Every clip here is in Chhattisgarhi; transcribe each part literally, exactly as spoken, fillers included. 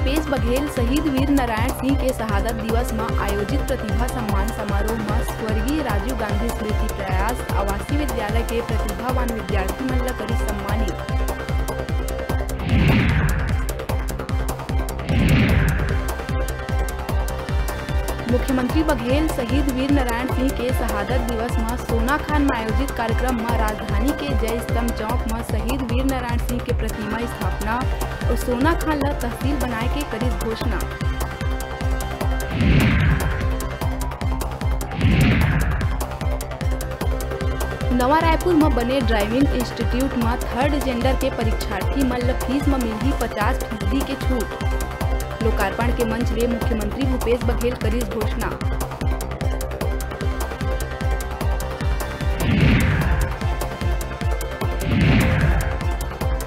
भूपेश बघेल शहीद वीर नारायण सिंह के शहादत दिवस म आयोजित प्रतिभा सम्मान समारोह म स्वर्गीय राजीव गांधी स्मृति प्रयास आवासीय विद्यालय के प्रतिभावान विद्यार्थी मन ल करिस सम्मानित। मुख्यमंत्री बघेल शहीद वीर नारायण सिंह के शहादत दिवस म सोनाखान म आयोजित कार्यक्रम म राजधानी के जय स्तंभ चौक म शहीद वीर नारायण सिंह के प्रतिमा स्थापना अउ सोनाखान ल तहसील बनाए के करिस घोषणा। नवा रायपुर म बने ड्राइविंग इंस्टीट्यूट म थर्ड जेंडर के परीक्षार्थी मन ल फीस म मिलही पचास फीसदी के छूट। लोकार्पण के मंच ले मुख्यमंत्री भूपेश बघेल करिस घोषणा।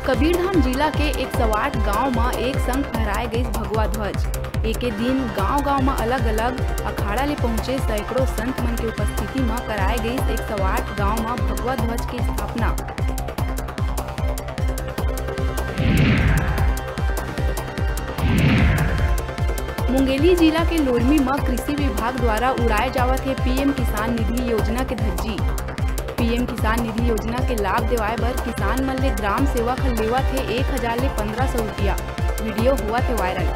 कबीरधाम जिला के एक सौ आठ गांव म एक संग फहराए गइस भगवा ध्वज। एके दिन गांव-गांव म अलग-अलग अखाड़ा ले पहुंचे सैकड़ों संत मन के उपस्थिति म कराए गइस एक सौ आठ गांव म भगवा ध्वज के स्थापना। मुंगेली जिला के लोरमी म कृषि विभाग द्वारा उड़ाए जावत हे पीएम किसान निधि योजना के धज्जी। पीएम किसान निधि योजना के लाभ देवाए बर किसान मन ले ग्राम सेवक ह लेवत हे एक हजार ले पन्द्रह सौ रुपया। वीडियो होवत हे वायरल।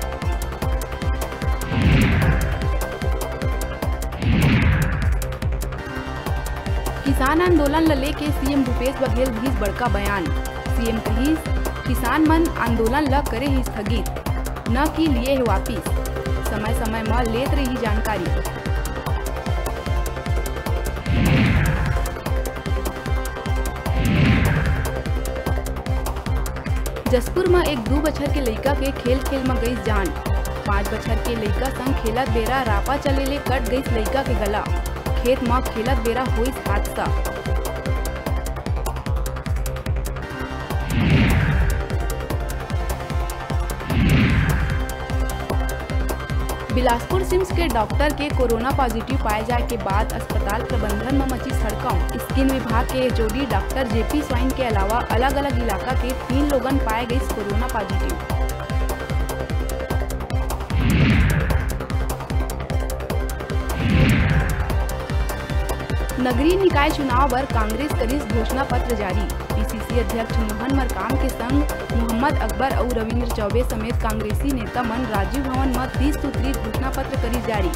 किसान आंदोलन ल लेके सीएम भूपेश बघेल दिस बड़का बयान। सीएम कहिस, किसान मन आंदोलन ल करे हे स्थगित, न कि लिए हे वापिस। समय-समय म लेत रही जानकारी। जशपुर म एक दू बछर के लइका के खेल-खेल म गइस जान। पाँच बछर के लइका संग खेलत बेरा रापा चले ले कट गइस लइका के गला। खेत म खेलत बेरा होइस हादसा। बिलासपुर सिम्स के डॉक्टर के कोरोना पॉजिटिव पाए जाए के बाद अस्पताल प्रबंधन म मचिस हड़कंप। स्किन विभाग के एचओडी डॉक्टर जेपी स्वाइन के अलावा अलग-अलग इलाका के तीन लोगन पाए गइस कोरोना पॉजिटिव। नगरीय निकाय चुनाव बर कांग्रेस करिस घोषणा पत्र जारी। पीसीसी अध्यक्ष मोहन मरकाम के संग मोहम्मद अकबर अउ रविंद्र चौबे समेत कांग्रेसी नेता मन राजीव भवन म तीस सूत्री घोषणा पत्र करिस जारी।